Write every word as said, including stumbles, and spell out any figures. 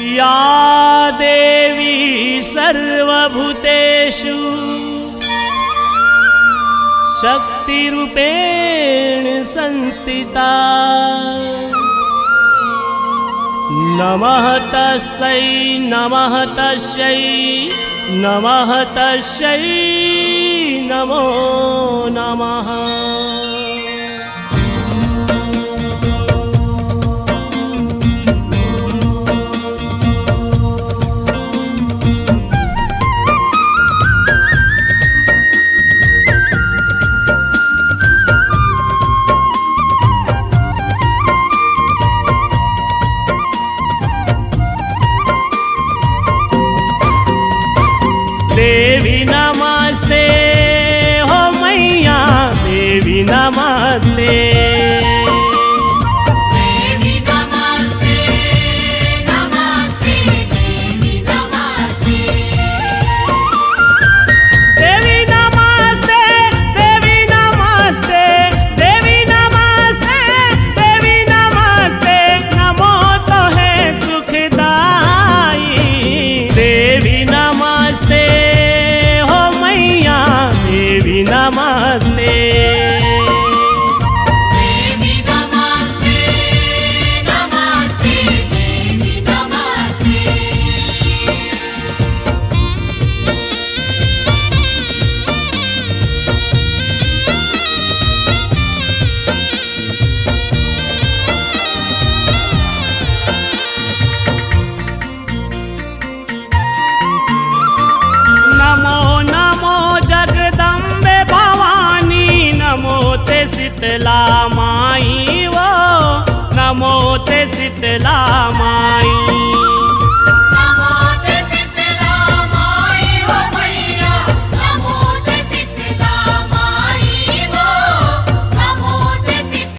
या देवी सर्वभूतेषु शक्तिरूपेण संस्थिता। नमः तस्यै, नमः तस्यै, नमः तस्यै नमो नमः। देवी नमस्ते, हो मैया देवी नमस्ते। देवी नमस्ते, नमस्ते, देवी नमस्ते। देवी नमस्ते, देवी नमस्ते, देवी नमस्ते, देवी नमस्ते, नमो तोहे सुखदाई। देवी नमस्ते, हो मैया देवी नमस्ते। देवी नमस्ते, नमस्ते, देवी नमस्ते। नमो नमो जगदम्बे भवानी, नमो ते शीतला माई वो, नमो ते शीतला माई।